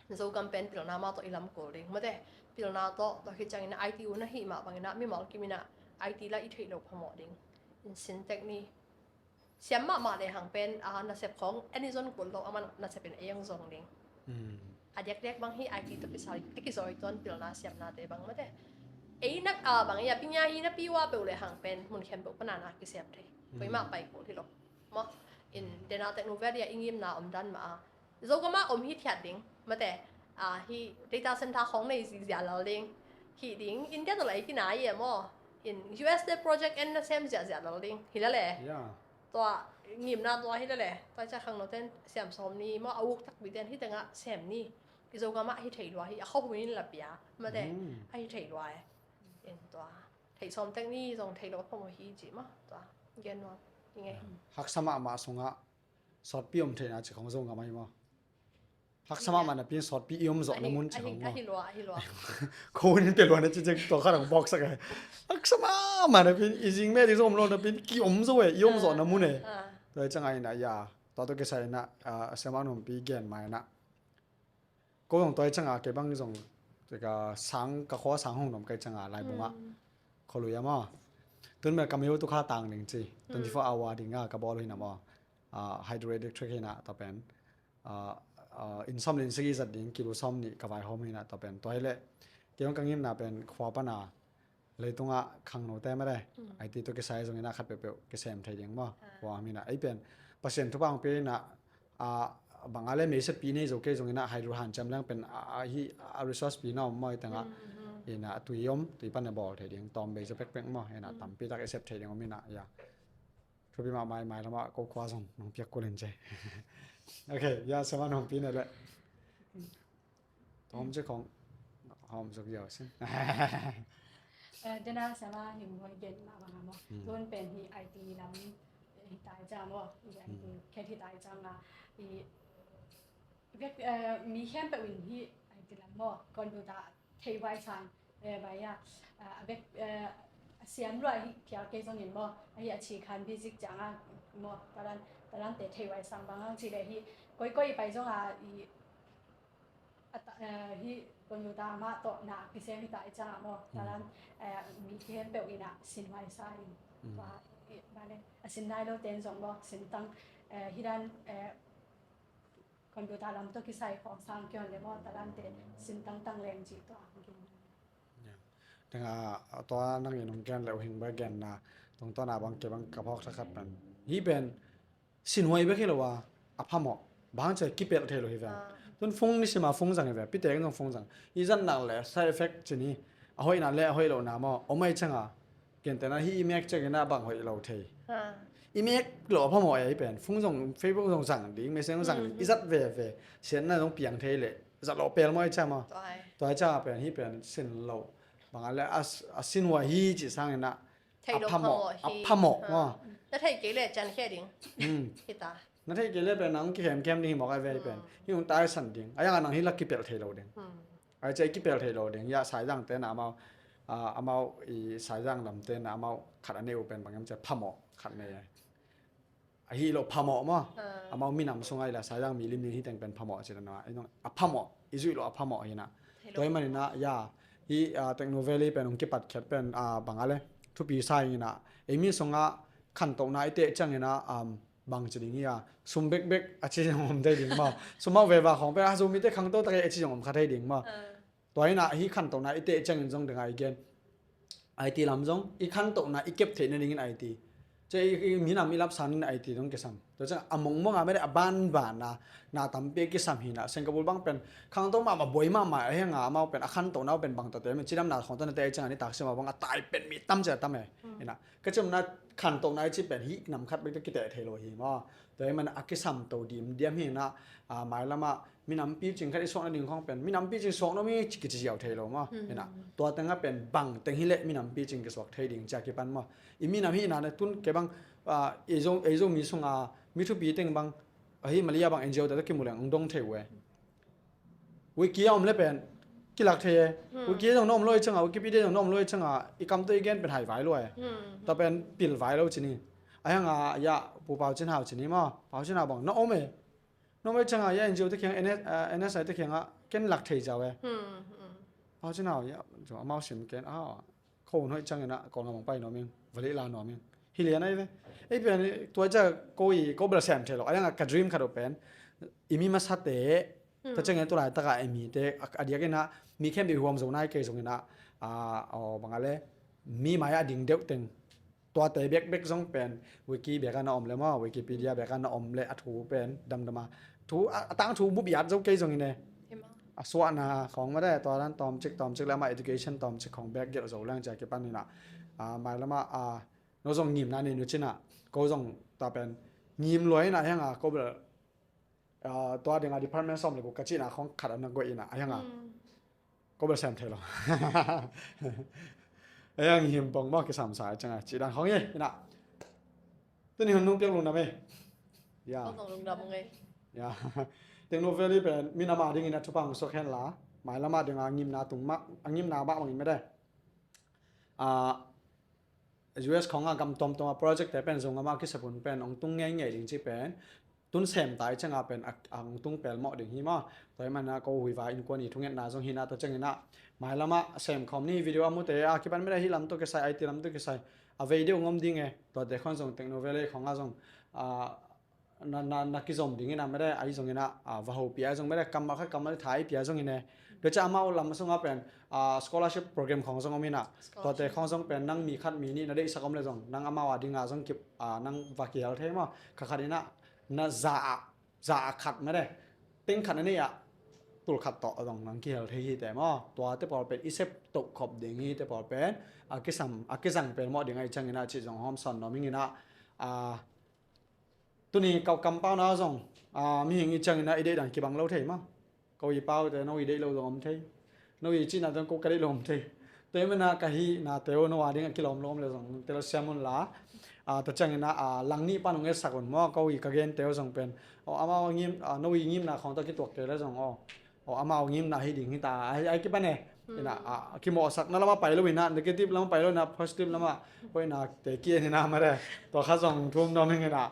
Zogam pen pilna mah tawh i lam kul ding, mate, pilna tawh, tua khit ciangin ah I T hun ahih mah bangin ah, mimal kim in ah I T lah i theih loh phamawh ding. In sin tek ni. Siam mahmah le hang pen, a, nasep khong, en i zon kul lo, amah nasep in ei hong zong ding. Hmm. A diakdiak bang hi I T tawh kisai, a kizawi tuan pilna siamnate bang mate. Ei nak a bang i a pinya hi na pi ua peuh le hang pen, mun khempeuh pan a na kisiam thei. Hmm. Koimah pai kul hi lo. Maw, in dena technoveria i ngimna om dan mah a. Zogam ah om hi thiat ding, mate, a, hi data center khong nei zia lal ding. Hi ding, India tawh lah i kinai e maw. In U S te project en na sem ziahziah lal ding. Hi la le. Ya. Tua, ngimna tua hi la le. Tua ciah khangnoten siam sawm ni maw, a uk takpiten hi tengah sem ni. I Zogam ah hi thei lua hi, a khuahun in la pia, mate, hmm, a hi thei lua e. In tua, theih sawm tek ni zong theih lo a phamawh hi ci maw. Tua, gen nuam, i ngei. Haksa mahmah sungah sawtpi om theihna ci khong Zogam ah hi maw. Haksa mahmah napi in sawtpi i om zawhna mun ci khong maw. Ahi lua, ahi lua. Ko in pia lua na ci ciang tua kha dang bawksak e. Haksa mahmah napi in i zing me ding zong om lo napi in ki om zo e, i om zawhna mun e. Ah, ah. Tua i ciang a in ah, ya. Tua tawh kisai in ah, a, Siamah Nuampi gen mai in ah. Ko zong tua i ciang a kei bang zong, tua ka sang, ka khua sang hong nuam ka i ciang a Laibung ah. Hmm. Khualui ah maw. Tun bel ka myo tu kha tang ding ci. Hmm. Twenty four hour ding a ka bawl hi na maw. A, hydroelectric hi na tua pen. A, a, inn sawm le inn sagih zat ding, kilo sawm nih ka vaihawm hi na tua pen. Tua hi leh, kei hong ka ngimna pen khua pan a, leitungah khangnote mate, mm, I T tawh kisai zongin ah khat peuhpeuh kisem thei ding maw. Ah. Khua hi na, ei pen, Pasian thupha hong pia hi na, a, bang a le meisatpi nei zo kei zongin ah hydro hanciam leng pen, a, a, hi, a, resource pi na om maw hi tengah, mm, mm, hi na, tui om, tui pan a bawl thei ding, tawm bei zo pekpek maw, hi na, mm, tampi tak i sep thei ding om hi na, ya. Thupi mahmah, mai lamah ko khua zong nong piak kul in ci. Ok, ya, Siamah Nuampi ne le. Tom ci khong hom zok yau sin. Eh, dena Siamah Nuampi gen mah bang a maw. Hmm. Tun pen hi I T lam hi tai ciang maw. I I T, hmm, khet hi tai ciang a. I vek, eh, mi khempeuh in hi I T lam maw. Computer thei vai sang, eh, vai a, ah, a vek, eh, a siam lua hi phial kei zongin maw, ahi a chi khan basic ciang a maw, tua dan, Talante thei huai sang bang hang ci le hi, koi koi i pai zong a i a ta, eh, hi computer mah tawh na kisem hi ta i cang a maw. Talan, eh, mi kihem peuh in a sin huai sa in. Tua i bale a sin nai lo ten zong maw, sin tang, eh, hi dan, eh, computer lam tawh kisai khawng sang kion le maw, talante sin tangtang leng cih tua hong gen. Tenga tua nang in hong gen le uh hing ba genna tungtawn a bang ke bang ka phawk thakhat pen hi pen sin huai bek hi lo a, a phamawh. Bang hang ci a kipelh thei lo hi ve. Tun phung nisim a phung zang hi ve, pite kan zong phung zang. I zat nak le side effect ci ni, a hoihna le a hoih lohna maw om ai cang a, gentehna hi i mek ciangin a bang hoih lo thei. I mek lo a phamawh e, i pen phung zong, Facebook zong zang ding, message zong zang ding, i zat veve, siatna zong piang thei le zat lo pel maw ai cang maw. Tua ai cang a pen hi pen sin lo. Bang a le a, a sin huai hi ci sangin a, a phamawh, a phamawh maw. Na thei kei le cian khe ding. Hi ta. Na thei kei le pen nang kikhem khem ding hi mawk ai ve, i pen hi hong taisan ding. A yang a nang hi la kipelh thei lo ding. Ai ci a i kipelh thei lo ding. Ya, Saizang te na amau, ah, amau i Saizang lam te na amau khat a nei uh pen bang hiam ci a phamawh khat nei. A hi lo phamawh maw. Amau minam sung ai la Saizang mi lim ning hi teng pen phamawh ci na. A phamawh, i zuih lo a phamawh hi na. Tua hi man in a, ya, hi, ah, Techno Valley pen hong kipat khiat pen, ah, bang a le thupi sa ing in a. Ei mi sung a khantohna i teh ciangin a, um, bang ci ding hi a, sum bekbek a ci zong om thei ding maw. Sum hau veva khawng pen a Zomite khangto tak e a ci zong om kha thei ding maw. Tua hi na hi khantohna i teh ciangin zong ding a i gen. I T lam zong i khantohna i kep theih nadingin i T. Ci a i, i minam i lapsan in i T zong kisam. Tua ciang a mongmong a mede a banban a na tampi a kisam hi na. Singapore bang pen khangto mahmah buai mahmah a hi hang a, amau pen a khantohna uh pen bang ta te, mi cidamna khawng ta na te ciang a ni taksim a bang a tai pen mi tam ci a tam e. Hi na. Ka cimna khantohna i ci pen hi nam khat bek te kiteh thei lo hi maw. Tua hi man a kisam to dimdiam hi na, a, mailam a minam picing khat i suak nading khawng pen minam picing suak nuam hi ci kici ziau thei lo maw. Hi na. Tua teng a pen bang teng hi le minam picing kisuak thei ding ci a kipan maw. I minam hi na na tun ke bang, a, ei Zo, ei Zomi sung a mi thupi teng bang, a hi Malaysia bang N G O te tawh kimu leng hong dong thei uh e. Wiki a om le pen kilak thei e. Wiki zong na om lo i cang a, Wikipedia zong na om lo i cang a, i kam tawh i gen pen hai vai lo e. Tua pen pil vai lo ci ni. A hi hang a, ya, Pu Pau Cin Hau ci ni maw. Pau Cin Hau bang na om e. Na om i cang a, ya, N G O te kiang, N S, ah, N S I te kiang a ken lak thei zau e. Pau Cin Hau, ya, amau sim ken a, ko hun hoih ciangin a, ko ngam hong pai nuam ing, va leh la nuam ing. Hi lian ai ve. Ei pen tua ciang ko i, ko bel sem thei lo. A hi hang a ka dream khat uh pen i mi masate, tua ciangin tu laitak a i mite a, a diakin a mi khempeuh i huam zo nai kei zongin a, a, aw, bang a le mi mai a ding deuh teng. Tuate bekbek zong pen Wiki bek a na om le maw, Wikipedia bek a na om le a thu pen damdam a, thu a, a tangthu bup iat zo kei zongin e. A suahna khawng mah de, tua dan tawmcik tawmcik le amah education tawmcik khawng bek gelh zo leng ci a kipan in a, a, mailam a, a, no zong ngimna nei nu cin a, ko zong tua pen ngim lua in a, a hi hang a ko bel, a, tua ding a department sawm le guk ka cihna khawng khat a na goih in a, a hi hang a ko bel sem thei lo. A hi hang himpong maw kisam sa i cang a cih dan khawng hi in a. Tuni hun nung piak lungdam e. Ya. Kong lungdam nge. Ya. Techno Valley pen minam a dingin a thupha hong suak hen la, mailam a ding a ngimna tung mah, a ngimna mah bangin mede. A, U S khawng a gam tuamtuam a project te pen zong amah kisap hun pen hong tung ngeingei ding ci pen tun sem ta i cang a pen a, a hong tung pelmawh ding hi maw. Tua hi man a ko Huiva innkuan i thungetna zong hi na, tua ciangin a mailam a sem khawm ni, video a mute a kipan mede hi lam tawh kisai, I T lam tawh kisai a vei deuh ngom ding e. Tuate khawng zong Techno Valley khawng a zong, a, na, na, na kizom dingin a mede, ahi zongin a, a, va hopih ahi zong mede, kammal khat kammal tha i pia zongin e. Tua ciang amau lam sung a pen, a, scholarship program khawng zong om in a. Tuate khawng zong pen nang mi khat mi nih na deihsak om le zong, nang amau a ding a zong kip, a, nang va kihel thei maw. Kha khat in a, na za a, za a khat mede, teng khat na nei a, tul khat tawh zong nang kihel thei hi te maw. Tuate pawl pen i sep toh khop ding hi, te pawl pen a kisam, a kizang pelmawh ding ahi ciangin a cih zong hawm sawn nuam ing in a, a, tuni ka kampauna zong, a, mihing i ciangin a i deih dan kibang lo thei maw. Ko i paute no i deih lo zong om thei. No i cihna zong ko ka deih lo om thei. Tua hi man a ka hihnate uh no a ding a kilawm lo om le zong telsiam un la. A, tua ciangin a, a, lang nih pan hong etsak un maw, ko i ka gente uh zong pen. Aw, amau a ngim, a, no i ngimna khawng tawh kituak kei le zong aw. Aw, amau ngimna hi ding hi ta, a, a kipan e. In a, a, kimawhsakna lam a pai lo in a, negative lam a pai lo in a, positive lam a, hoihnate ki-en in a mede. Tua kha zong thum nuam ing in a.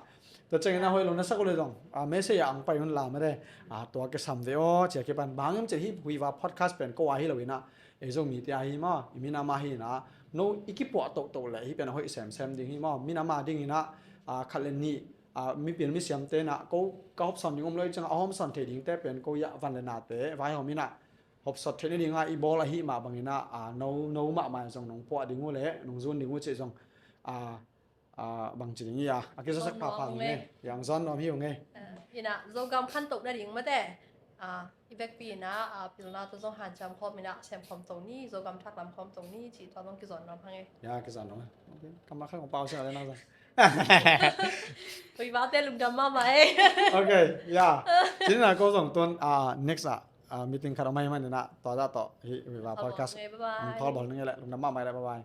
Tua ciangin a hoih lo na sak uh le zong a message a ang pai un la mate. A tua kisam ve aw cia kipan bangim cin hi. Huiva podcast pen ko a hi lo inah ei Zomite a hi maw, i minam a hi inah no i kipuah tohtoh leh hi pen a hoih semsem ding hi maw. Minam a ding inah a khat le nih a mipil misiamte inah ko ka hopsawn ding um lo i ciangah a hopsawn thei dingte pen ko iah van le nate vaihawm inah hopsawt theih nadingah i bawl ahi mah banginah a no no mahmah zong nong puah ding uh le nong zun ding uh cih zong a a bangci ding hi a a kizasak phapha hi nge. Yang zon nuam hi uh nge. Inah Zogam khantoh nading mate. A i vekpi inah a pilna tawh zong hanciam khawm inah sem khawm to ni, Zogam thak lam khawm to ni cih tua zong kizon nuam hang e. Ya kizon nuam. Kamah khan kong pau sia le nang zong. Huivate lungdam mahmah e. Ok, ya. Cin inah ko zong tuan a next ah a meeting khat om ahi man inah tua dah tawh hi Huiva podcast. Bye bye. Call bawl ning e le lungdam mahmah e le bye bye.